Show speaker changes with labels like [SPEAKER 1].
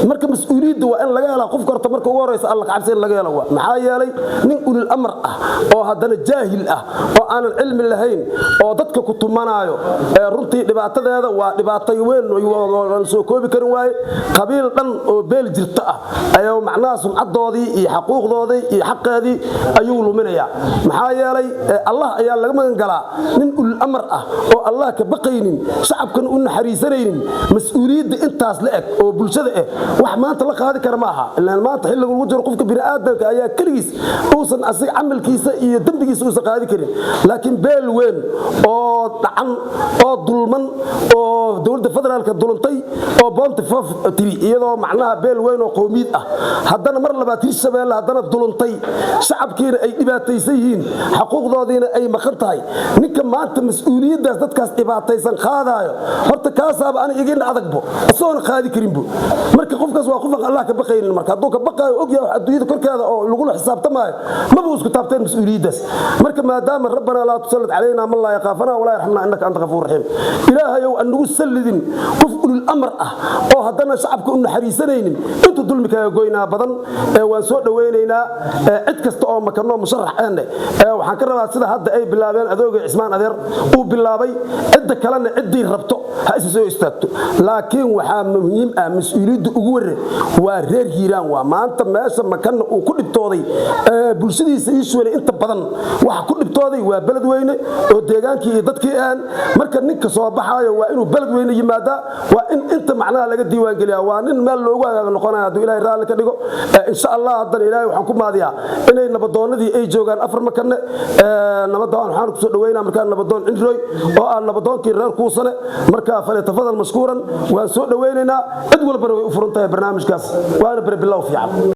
[SPEAKER 1] Marka mas-uuliyadda waa in laga helaa qofka horta marka ugu horeysa Alla kacabsi in laga helo. Waa maxaa yeelay nin ulil amar ah oo haddana jaahil ah oo aanan cilmi lahayn oo dadka ku tumanaayo, ee runtii dhibaatadeeda waa dhibaatay weyn aan soo koobi karin waaye. Qabiil dhan oo beel jirta ah ayaa macnaha sumcadoodii iyo xaquuqdoodii iyo xaqeedii ayuu luminayaa. Maxaa yeelay Allah ayaa laga magan galaa nin ulil amar ah oo Allah ka baqaynin, shacabkana u naxariisanaynin. Mas-uuliyadda intaas la eg oo bulshada ah wax maanta la qaadi kara ma aha. Ilaan maanta xilliga lagu jiro qofka bini'aadamka ayaa keligiis uusan asiga camalkiisa iyo dembigiisa uusan qaadi karin, laakiin beel weyn oo dhacan oo dulman oo dowladda federaalka dulantay oo boonti foof tiri, iyadoo macnaha beel weyn oo qowmiyad ah, haddana mar labaad Hirshabeelle haddana duluntay, shacabkiina ay dhibaataysan yihiin, xaquuqdoodiina ay maqan tahay. Ninka maanta mas-uuliyaddaas dadkaas dhibaataysan qaadaayo, horta kaasaaba ani igina adagbo isagoona qaadi karinbo. Marka qofkaas waa qofan Allah ka baqaynin. Marka hadduu ka baqaayo, og yahay wax adduunyada korkeeda oo lagula xisaabtamaayo, maba isku taabteen mas-uuliyaddaas. Marka maadaama ربنا لا تسلط علينا من لا يخافنا ولا يرحمنا إنك أنت غفور رحيم, Ilaahayow aan nagu sallidin qof ulul amar ah oo haddana shacabka u naxariisanaynin, intuu dulmi kaga goynaa badan. Waan soo dhowaynaynaa cid kasta oo makanoo musharax eenne. Waxaan ka rabaa sida hadda ay bilaabeen, adoogay Cismaan Adeer uu bilaabay, cidda kalena ciddii rabto ha isa soo istaagto, laakiin waxaa muhiim ah mas-uuliyadda ugu warre waa reer Hiiraan. Waa maanta meesha Makanna uu ku dhibtooday bulshadiisa iishuwale inta badan waxa ku dhibtooday waa Beledweyne oo deegaankii iyo dadkii ahan. Marka ninka soo baxaayo waa inuu Beledweyne yimaadaa, waa in inta macnaha laga diiwaangeliyaa, waa nin meel loogu hagaaga noqonaya hadduu Ilaahay raalli ka dhigo, insha Allah. Haddana Ilaahay waxaan ku maadiyaa inay nabadoonnadii ay joogaan afar Makanne. Nabadoon waxaan kusoo dhaweynaa markaa nabadoon Cindroy oo ah nabadoonkii reer Kuusane. Marka فليتفضل مشكورا. Waan soo dhaweynaynaa, cid walbana way u furan tahay barnaamijkaas, waana bere bilow fiican.